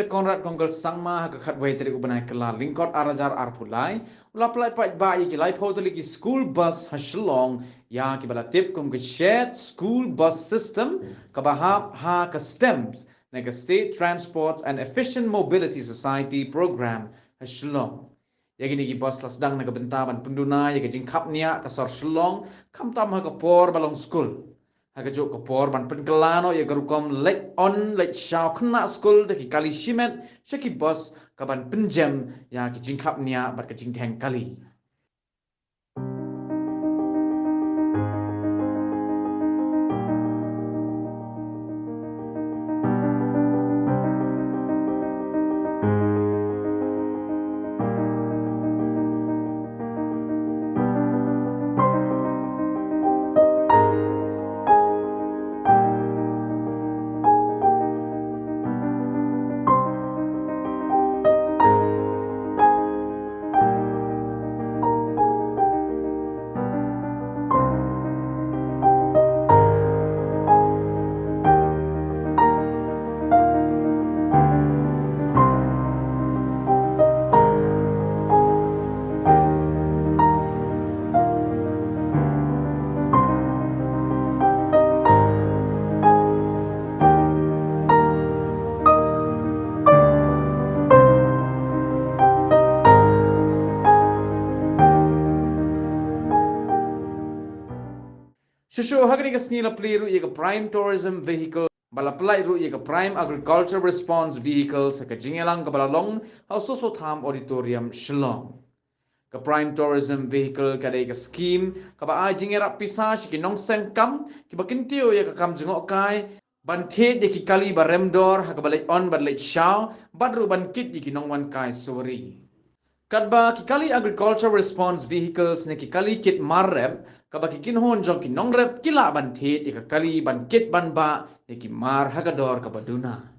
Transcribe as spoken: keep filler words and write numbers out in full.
Conrad Kongkal Sangma ha ka khatwei tarik u bnai Kyllalyngkot ar hajar arphew lai u la pyllait paidbah ïa ki laiphew tylli ki school bus ha Shillong, ïa kiba la tip kum ka Shared School Bus System, kaba hap ha ka STEMS, ne ka State Transport and Efficient Mobility Society Program ha Shillong. Ïa kine ki bus la sdang na ka bynta ban pynduna ïa ka jingkhapniah ka sor Shillong, khamtam ha ka por ba long skul. Ha kajuh ka por ban pynkylla noh ïa ka rukom leit on leit shaw khynnah skul da ki kali shimet sha ki bus, ka ban pynjem ïa ki jingkhapniah bad ka jingdheng kali. Shuh shuh ha kane ka sngi la plie ruh ïa ka Prime Tourism Vehicle, ba la pyllait ruh ïa ka Prime Agriculture Response Vehicle ha ka jingïalang kaba la long ha u Soso Tham Auditorium, Shillong. Ka Prime Tourism Vehicle ka dei ka skhim kaba ai jingïarap pisa sha ki nongseng kam kiba kyntiew ïa ka kam jngohkai, ban thied ïa ki kali ba rem dor ha kaba leit on bad leit shaw, bad ruh ban kit ïa ki nongwan kai suwari. Katba ki kali Agriculture Response Vehicles ne ki kali kit mar rep, kaba ki kynhun jong ki nongrep ki lah ban thied ïa ka kali ban kit ban bah ïa ki mar ha ka dor kaba duna.